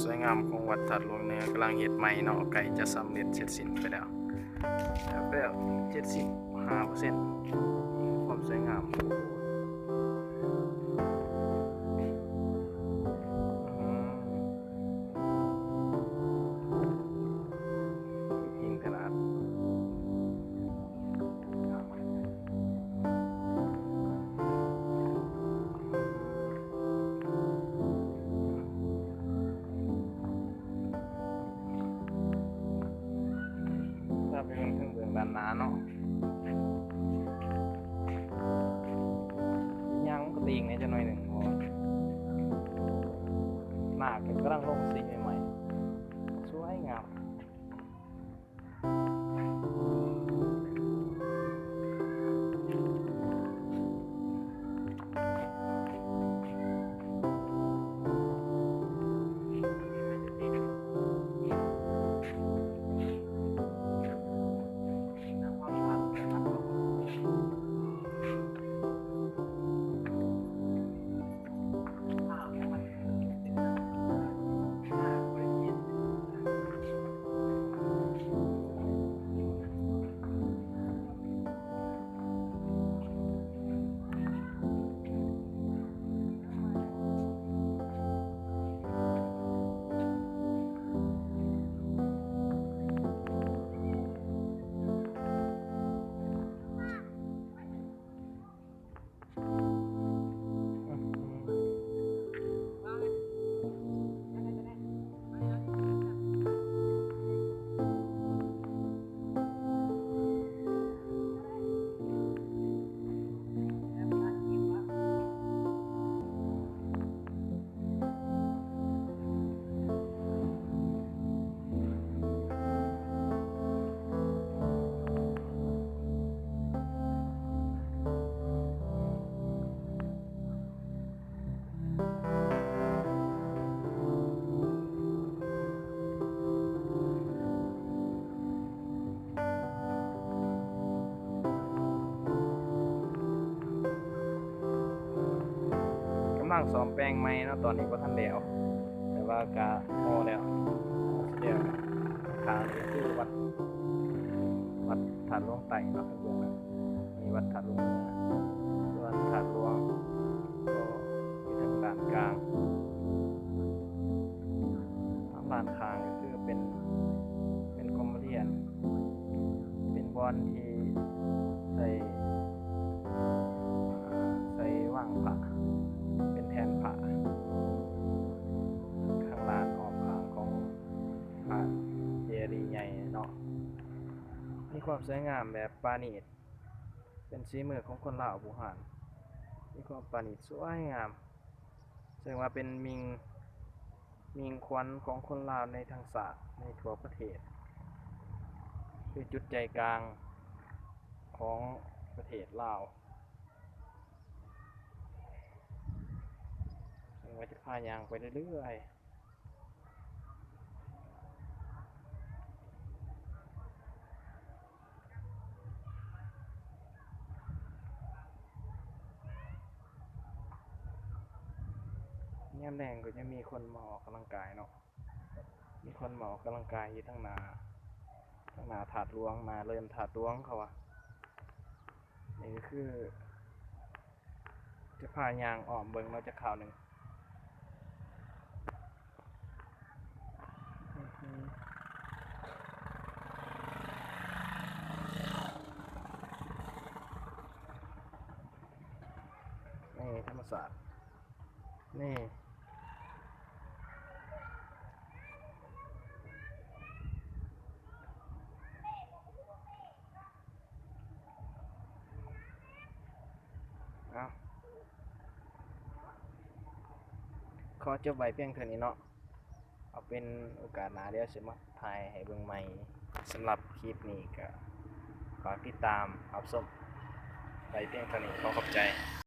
ສວຍງາມຂອງວັດທາດຫຼວງເໜືອກຳລັງເຮັດໃໝ່ເນາະ, ໃກ້ຈະສຳເລັດເສັດສິ້ນໄປແລ້ວ, ແລ້ວ ແລ້ວ ເຈັດສິບຫ້າເປີເຊັນ ຄວາມສວຍງາມ. ອືມ ອີງຂະໜາດ. ພາໄປເບິ່ງເທິງເບື້ອງດ້ານໜ້າເນາະ, ຍ່າງມັນກະຕີງແດ່ຈັກໜ້ອຍໜຶ່ງ ເພາະວ່າໜ້າກະກຳລັງລົງສີໃໝ່ໆ ສວຍງາມ. ກຳລັງສ້ອມແປງໃໝ່ເນາະ, ຕອນນີ້ບໍ່ທັນແລ້ວ ແຕ່ວ່າກະພໍແລ້ວ ພໍຊິແລ້ວ. ຂ້າງນີ້ຄືວັດ ວັດທາດຫຼວງໃຕ້ເນາະ, ເບື້ອງໜ້າມີວັດທາດຫຼວງເໜືອ, ສ່ວນທາດຫຼວງກໍຢູ່ທາງດ້ານກາງ. ທາງດ້ານຂ້າງກໍຄືເປັນ ເປັນກົມມະລຽນ ເປັນບ່ອນທີ່ໃສ່ ໃສ່ວາງພະ ເປັນແທ່ນພະ ທາງດ້ານອ້ອມຂ້າງຂອງພະເຈດີໃຫຍ່ເນາະ. ມີຄວາມສວຍງາມແບບປານີດ ເປັນສີມືຂອງຄົນລາວບູຮານ, ມີຄວາມປານີດສວຍງາມ ເຊິ່ງວ່າເປັນມິ່ງ ມິ່ງຂວັນຂອງຄົນລາວໃນທັງຊາດ ໃນທົ່ວປະເທດ, ຄືຈຸດໃຈກາງຂອງປະເທດລາວ. ເຊິ່ງວ່າຈະພາຍ່າງໄປເລື້ອຍໆ. ຍາມແລງກໍຈະມີຄົນມາອອກກຳລັງກາຍເນາະ, ມີຄົນມາອອກກຳລັງກາຍຢູ່ທາງໜ້າ ທາງໜ້າທາດຫຼວງ, ໜ້າເລີນທາດຫຼວງເຂົາວ່າ. ນີ້ກໍຄື ຈະພາຍ່າງອ້ອມເບິ່ງເນາະຈັກຄາວໜຶ່ງ. ນີ້ທຳມະຊາດ ນີ້. ເອົາ ຂໍຈົບໄວ້ພຽງເທົ່ານີ້ເນາະ, ເອົາເປັນໂອກາດໜ້າດຽວຊິມາຖ່າຍໃຫ້ເບິ່ງໃໝ່. ສຳລັບຄລິບນີ້ກໍຝາກຕິດຕາມຮັບຊົມໄວ້ພຽງເທົ່ານີ້, ຂໍຂອບໃຈ.